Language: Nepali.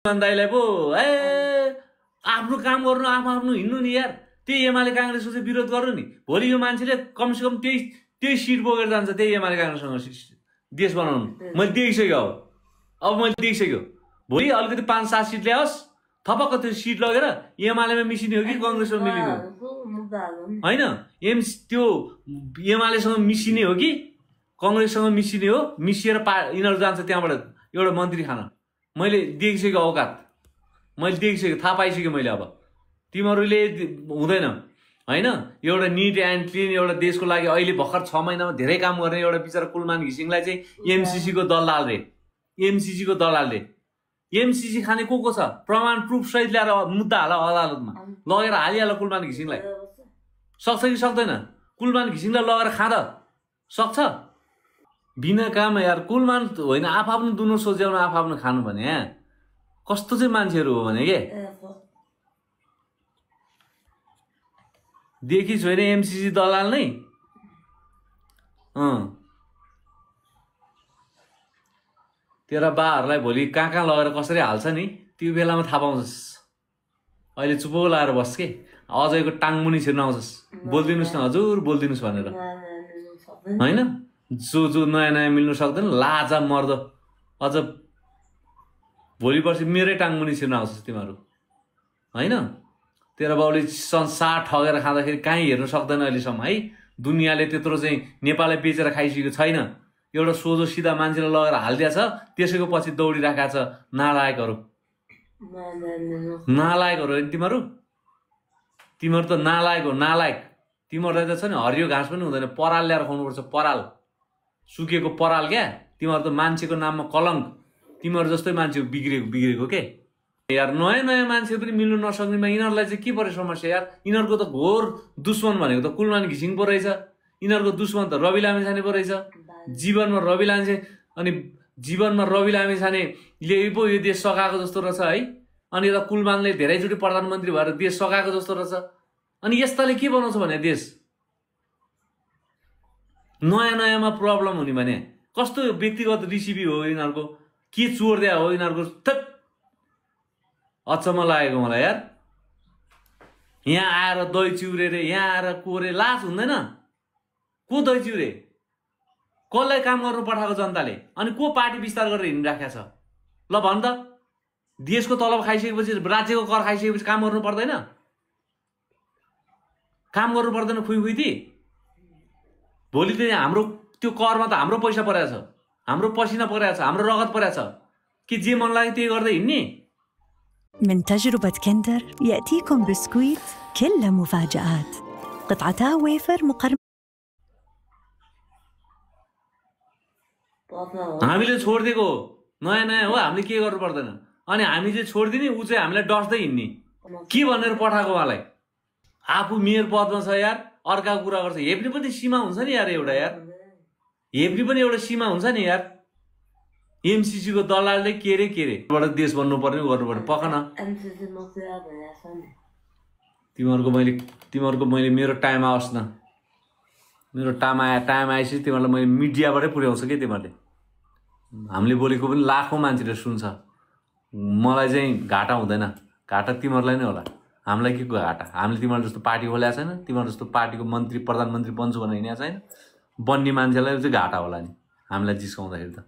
दाइलाई पो आफ्नो काम गर्नु आफ्नो हिँड्नु नि यार। त्यही एमाले काङ्ग्रेसको चाहिँ विरोध गर्नु नि। भोलि यो मान्छेले कमसेकम त्यही सिट बोकेर जान्छ त्यही एमाले काङ्ग्रेससँग देश बनाउनु। मैले देखिसक्यो। अब मैले देखिसक्यो भोलि अलिकति 5-7 सिट ल्याओस् थपक्क त्यो सिट लगेर एमालेमा मिसिने हो कि कङ्ग्रेसमा मिलिने हो होइन। त्यो एमालेसँग मिसिने हो कि कङ्ग्रेससँग मिसिने हो। मिसिएर यिनीहरू जान्छ त्यहाँबाट एउटा मन्त्री खान। मैले देखिसक्यो औकात। मैले देखिसक्यो थाहा पाइसक्यो मैले। अब तिमीहरूले हुँदैन होइन। एउटा निट एन्ड क्लिन एउटा देशको लागि अहिले भर्खर 6 महिनामा धेरै काम गर्ने एउटा बिचरा कुलमान घिसिङलाई चाहिँ एमसिसीको दलाल रे। एमसिसीको दलाल रे। एमसिसी खाने को छ प्रमाण प्रुफ सहित ल्याएर मुद्दा हाल अदालतमा लगेर हालिहाल कुलमान घिसिङलाई। सक्छ कि सक्दैन? कुलमान घिसिङलाई लगेर खाँदा सक्छ? बिना काम यार। कुलमान होइन आफ्नो दुनो सोच्याउनु आफ्नो खानु भने कस्तो चाहिँ मान्छेहरू हो भने के देखि छैन एमसिसी दलाल नै। तेरा बाहरूलाई भोलि कहाँ लगेर कसरी हाल्छ नि त्यो बेलामा थाहा पाउँछस्। अहिले चुपो लाएर बस् के अझैको टाङमुनि छिर्न आउँछस्। बोलिदिनुहोस् न हजुर बोलिदिनुहोस् भनेर होइन। जो नयाँ मिल्नु सक्दैन लाजा मर्दो अझ भोलि पर्सि मेरै टाङमुनि छिर्न आउँछस् तिमीहरू होइन। तेरा बाउले संसार ठगेर खाँदाखेरि कहीँ हेर्नु सक्दैन अहिलेसम्म है। दुनियाँले त्यत्रो चाहिँ नेपाललाई बेचेर खाइसकेको छैन। एउटा सोझो सिधा मान्छेलाई लगेर हालिदिएछ त्यसैको पछि दौडिराखेको छ नालायकहरू। नालायकहरू तिमीहरू त नालायक हो नालायक। तिमीहरूलाई त छ नि हरियो घाँस पनि हुँदैन। पराल ल्याएर खुवाउनुपर्छ पराल। सुकेको पराल क्या। तिमीहरू त मान्छेको नाममा कलङ्क। तिमीहरू जस्तै मान्छे बिग्रेको के यार। नयाँ मान्छे पनि मिल्नु नसक्नेमा यिनीहरूलाई चाहिँ के पऱ्यो समस्या यार। यिनीहरूको त घोर दुश्मन भनेको त कुलमान घिसिङ पो रहेछ। यिनीहरूको दुश्मन त रवि लामिछाने पो रहेछ। जीवनमा रवि लामिछानेले पो यो देश सकाएको जस्तो रहेछ है। अनि यता कुलमानले धेरैचोटि प्रधानमन्त्री भएर देश सकाएको जस्तो रहेछ। अनि यस्ताले के बनाउँछ भने देश नयाँमा प्रब्लम हुने भने कस्तो व्यक्तिगत रिसिपी हो यिनीहरूको। के चोर्दिया हो यिनीहरूको। अचम्म लागेको मलाई यार। यहाँ आएर दही चिउरे रे यहाँ आएर कोरे लाज हुँदैन। को दही चिउरे कसलाई काम गर्नु पठाएको जनताले। अनि को पार्टी विस्तार गरेर हिँडिराखेको छ ल भन त। देशको तलब खाइसकेपछि राज्यको कर खाइसकेपछि काम गर्नु पर्दैन? काम गर्नु पर्दैन खुइती। भोलि त हाम्रो त्यो करमा त हाम्रो पैसा परेको छ। हाम्रो पसिना परेको छ। हाम्रो रगत परेको छ। कि जे मन लाग्यो त्यही गर्दै हिँड्ने। من تجربة كندر يأتيكم بسكويت كله مفاجآت قطعتها ويفر مقرمشة. हामीले छोडिदिएको नयाँ हो। हामीले के गर्नु पर्दैन। अनि हामी चाहिँ छोडिदिने ऊ चाहिँ हामीलाई डस्दै हिँड्ने के भनेर पठाएको उहाँलाई। आफू मेयर पदमा छ यार अर्काको कुरा गर्छ। हेप्ने पनि सीमा हुन्छ नि यार एउटा यार। हेप्ने पनि एउटा सीमा हुन्छ नि यार। एमसिसीको दलालले के रे देश बन्नु पर्ने गर्नु पर्ने पखन। तिमीहरूको मैले मेरो टाइम आओस् न। मेरो टाइम आएपछि तिमीहरूलाई मैले मिडियाबाटै पुर्याउँछु कि तिमीहरूले। हामीले बोलेको पनि लाखौँ मान्छेले सुन्छ। मलाई चाहिँ घाटा हुँदैन। घाटा तिमीहरूलाई नै होला। हामीलाई के को घाटा। हामीले तिमीहरू जस्तो पार्टी खोलेको छैन। तिमीहरू जस्तो पार्टीको मन्त्री प्रधानमन्त्री बन्छु भनेर हिँडेको छैन। बन्ने मान्छेलाई चाहिँ घाटा होला नि हामीलाई जिस्काउँदाखेरि त।